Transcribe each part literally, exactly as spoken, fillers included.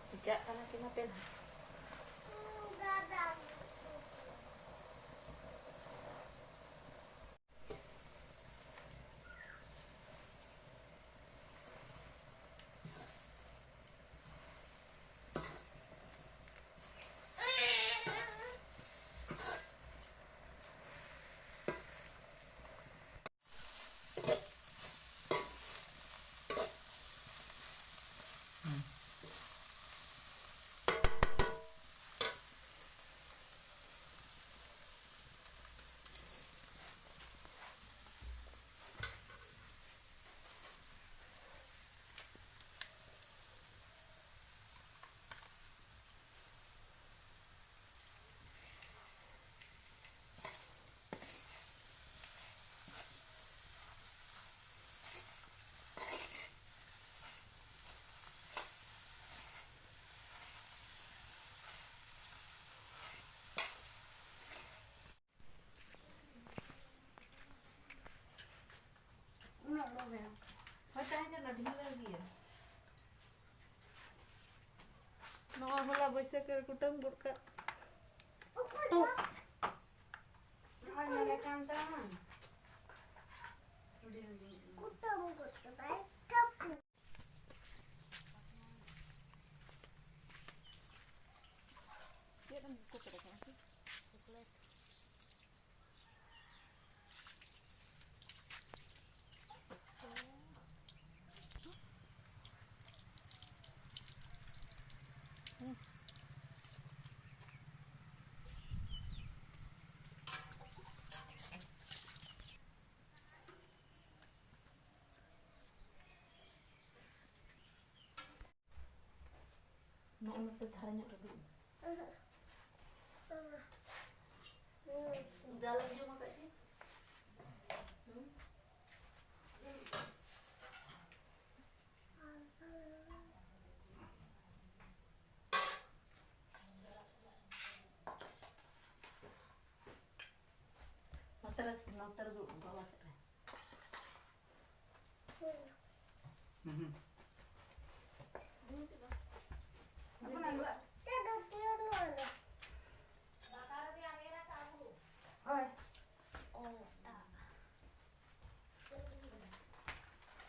ᱪᱤᱠᱟᱹᱜ ᱠᱟᱱᱟ ᱠᱤᱱ ᱦᱟᱯᱮ ᱱᱟᱦᱟᱜ᱾ ᱱᱚᱣᱟ ᱦᱚᱞᱟ ᱵᱟᱹᱭᱥᱟᱹᱠᱷ ᱨᱮ ᱠᱩᱴᱟᱹᱢ ᱜᱚᱫ ᱠᱟᱜ᱾ ᱱᱚᱜᱼᱚᱭ ᱧᱮᱞᱮ ᱠᱟᱱ ᱛᱟᱢᱟ᱾ ᱦᱩᱰᱤᱧ ᱦᱩᱰᱤᱧ᱾ ᱠᱩᱴᱟᱹᱢ ᱜᱚᱫ ᱠᱟᱫᱟᱭ᱾ ᱪᱮᱫ ᱮᱢ ᱠᱚ ᱯᱮᱨᱮᱡ ᱠᱟᱱᱟ ᱥᱮ? ᱪᱚᱠᱞᱮᱴ᱾ ᱱᱚᱜᱼᱚ ᱱᱚᱛᱮ ᱫᱷᱟᱨᱮ ᱧᱚᱜ ᱨᱮ ᱫᱩᱲᱩᱵ ᱢᱮ᱾ ᱡᱟᱞᱮᱢ ᱡᱚᱢ ᱟᱠᱟᱫ ᱪᱮ? ᱦᱩᱸ? ᱱᱚᱛᱮ ᱨᱮ, ᱱᱚᱛᱮ ᱨᱮ ᱫᱩᱲᱩᱵ ᱢᱮ, ᱵᱟᱵᱟ ᱥᱮᱫ ᱨᱮ᱾ ᱦᱩᱸ᱾ ᱦᱳᱭ᱾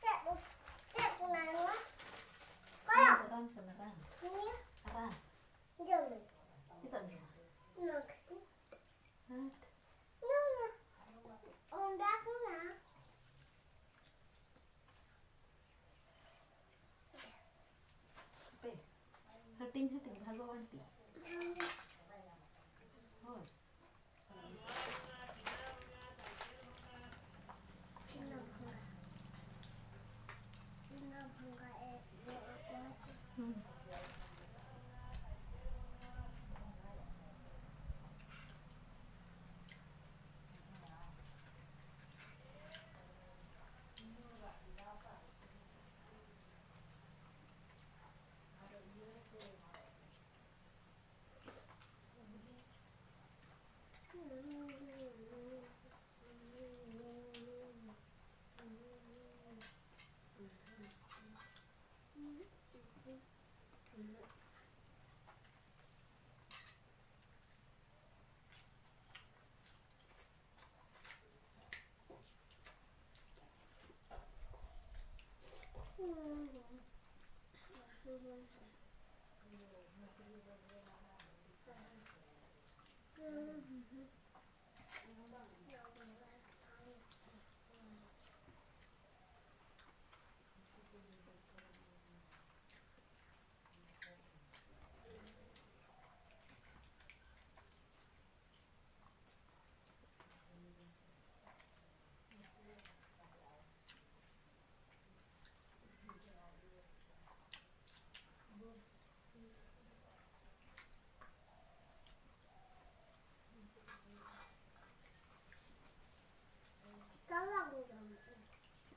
ᱪᱮᱫ ᱫᱚ, ᱪᱮᱫ ᱠᱟᱱᱟ ᱱᱚᱣᱟ? ᱠᱚᱭᱚᱜ᱾ ᱨᱟᱱ ᱠᱟᱱᱟ, ᱨᱟᱱ᱾ ᱱᱤᱭᱟᱹ? ᱨᱟᱱ᱾ ᱡᱚᱢ ᱢᱮ᱾ ᱪᱮᱫᱟᱜ ᱡᱚᱢᱟ? ᱱᱚᱣᱟ ᱠᱷᱟᱹᱛᱤᱨ᱾ ᱦᱮᱸ᱾ ᱱᱚᱣᱟ᱾ ᱚᱸᱰᱮ ᱠᱟᱱᱟ᱾ ᱦᱟᱯᱮ, ᱦᱟᱹᱴᱤᱧ, ᱦᱟᱹᱴᱤᱧ, ᱵᱷᱟᱜᱚᱣᱟᱱ ᱛᱤ᱾ ᱦᱳᱭ᱾ ᱦᱩᱸ᱾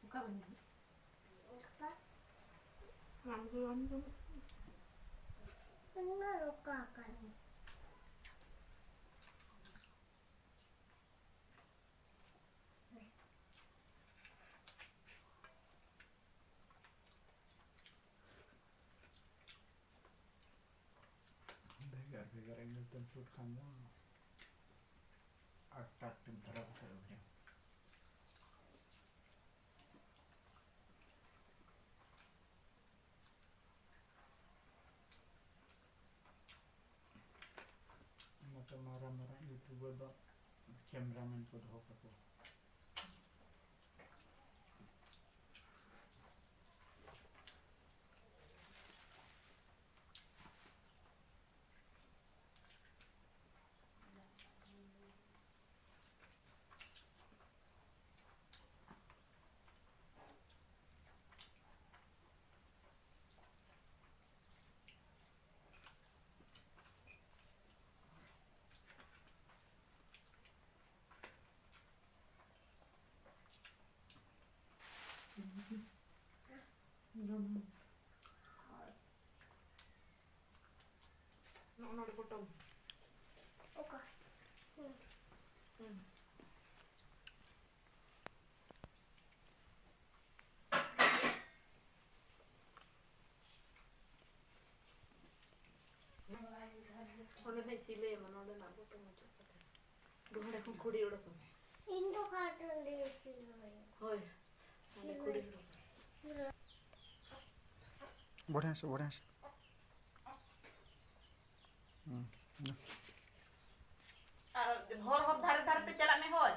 ᱚᱠᱟ ᱵᱟᱹᱧ ᱧᱟᱢᱟ? ᱚᱠᱟ? ᱟᱢ ᱫᱚ ᱵᱟᱢ ᱡᱚᱢᱟ? ᱤᱧ ᱢᱟ ᱨᱚᱠᱟ ᱟᱠᱟᱫᱤᱧ᱾ ᱵᱷᱮᱜᱟᱨ ᱵᱷᱮᱜᱟᱨ angle ᱛᱮᱢ shoot ᱠᱷᱟᱱ ᱫᱚ ᱟᱴ ᱴᱟᱴ ᱛᱮᱢ ᱫᱷᱟᱨᱟ ᱠᱟᱛᱮ ᱩᱰᱩᱠ᱾ ᱚᱱᱟᱛᱮ ᱢᱟᱨᱟᱝ ᱢᱟᱨᱟᱝ YouTuber ᱫᱚ cameraman ᱠᱚ ᱫᱚᱦᱚ ᱠᱟᱠᱚᱣᱟ᱾ ᱱᱚᱜᱼᱚ ᱱᱚᱰᱮ ᱯᱚᱴᱚᱢ᱾ ᱚᱠᱟ? ᱦᱩᱸ᱾ ᱦᱩᱸ᱾ ᱚᱸᱰᱮ ᱱᱟᱜ ᱥᱤᱞᱟᱹᱭ ᱟᱢᱟ, ᱱᱚᱰᱮᱱᱟᱜ ᱯᱚᱴᱚᱢ ᱚᱪᱚᱜ ᱠᱟᱛᱮ᱾ ᱫᱚ ᱦᱟᱸᱰᱮ ᱠᱷᱚᱱ ᱠᱩᱲᱤ ᱚᱰᱚᱠ ᱟᱢᱟ᱾ ᱤᱧ ᱫᱚ ᱦᱟᱸᱰᱮ ᱥᱤᱞᱟᱹᱭ᱾ ᱦᱳᱭ᱾ ᱦᱟᱸᱰᱮ ᱠᱩᱲᱤ ᱚᱰᱚᱠ ᱟᱢᱟ᱾ ᱵᱚᱲᱦᱮ ᱥᱮ, ᱵᱚᱲᱦᱮ ᱥᱮ᱾ ᱟᱨ ᱦᱚᱨ ᱦᱚᱨ ᱫᱷᱟᱨᱮ ᱫᱷᱟᱨᱮ ᱛᱮ ᱪᱟᱞᱟᱜ ᱢᱮ ᱦᱳᱭ᱾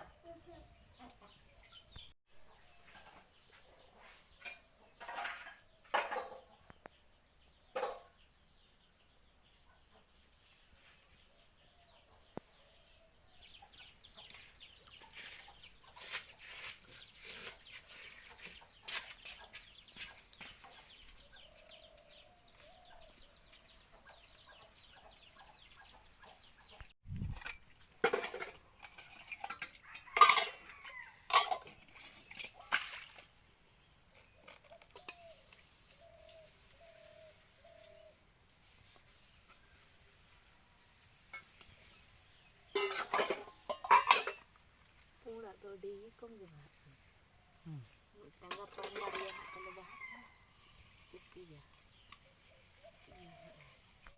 ᱯᱩᱸᱰᱟᱜ ᱫᱚ ᱟᱹᱰᱤ ᱠᱚᱢ ᱜᱮ ᱵᱟᱦᱟᱜ ᱠᱟᱱᱟ᱾ ᱢᱤᱫᱴᱟᱝ ᱜᱟᱯᱟ ᱵᱟᱨᱭᱟ ᱦᱟᱸᱜ ᱛᱟᱞᱮ ᱵᱟᱦᱟ᱾